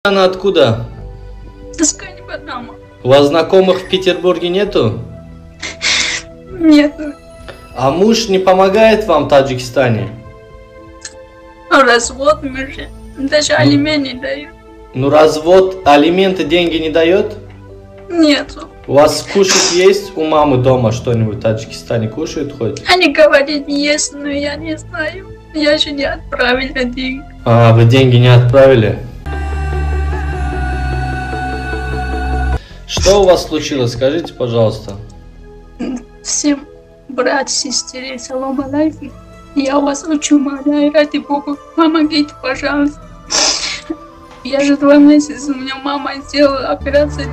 Она откуда? С Канибадама. У вас знакомых в Петербурге нету? Нет. А муж не помогает вам в Таджикистане? Развод мы же. Даже алименты не дают. Ну развод, алименты деньги не дает? Нет. У вас кушать есть у мамы дома что-нибудь в Таджикистане? Кушают хоть? Они говорят, есть, но я не знаю. Я же не отправила деньги. А, вы деньги не отправили? Что у вас случилось? Скажите, пожалуйста. Всем брат, сестры, салам алейкум. Я вас очень умоляю, ради Бога, помогите, пожалуйста. Я же 2 месяца, у меня мама сделала операцию.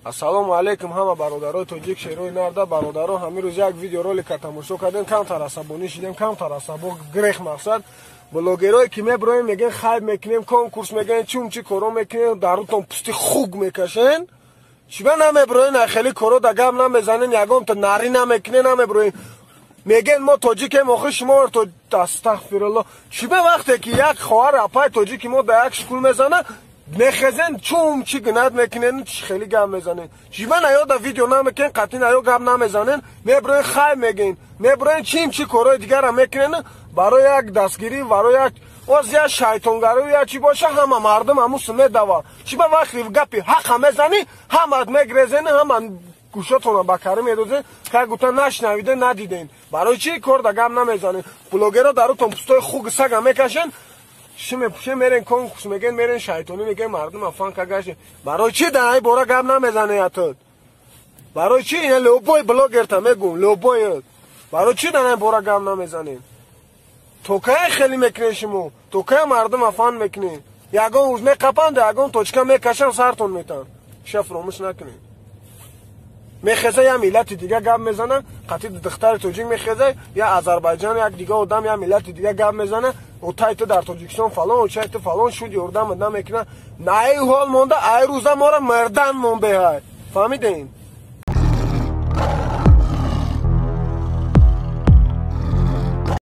Ассалому алейкум, ҳама бародарои тоҷик, шерои нарда, бародаро, ҳамин рӯз як видеоролика тамошо кардем, камтар асабонӣ шидем, камтар асабо грех мақсад. Блогерое ки меброем, мегӯен хайб мекунем, конкурс мегӯен, чумчи коро мекунем, дарутон пусти хуг мекашен. Чиба намеброен, хеле коро да гап намезанен, ягонта нари намекунен, намеброен. Мегӯен мо тоҷикем, охир шумо то астағфируллоҳ. Чиба вақте ки як хоҳар апай тоҷики мо да як шкул мезана, мехезен чум чи гнат мекунен, хеле гап мезанен. Чиба наёда видео намекунен, қатъи наё гап намезанен, меброен хайб мегӯен, меброен чим чи корои дигара мекунен, барои як дастгирӣ, барои як оз як шайтонгарӣ, як чи боша, ҳама мардум ҳамусу медава. Чиба вақти гапи ҳақа мезанӣ, ҳама мегрезен, ҳама гӯшотона ба карӣ медозен, как гуфта нашнавиде, надиден. Барои чи кор да гап намезанен? Блогеро дарутон пустои хуг сага мекашен, шиме мерен конкурс мегӯен, мерен шайтонӣ мегӯен, мардум афан кагашен. Барои чи дар ай бора гап намезанед атот? Барои чи ина любой блогерта мегӯм, любой. Барои чи дар ай бора гап намезанед? То кай хеле мекунед шумо? То кай мардум афан мекунед? Ягон рӯз меқапанд, ягон точка мекашанд, сартон метанд. Ша фуромӯш накунед. Мехеза я миллати дига гап мезана, қатъи духтари тоҷик мехеза, я Азарбайҷан, як дига одам, я миллати дига гап мезана, отай ту дар Тоҷикистон фалон, очай ту фалон шуд, ёрдам намекуна. На ай ҳол монда, ай рӯза мора мардан мон беҳай. Фаҳмидем?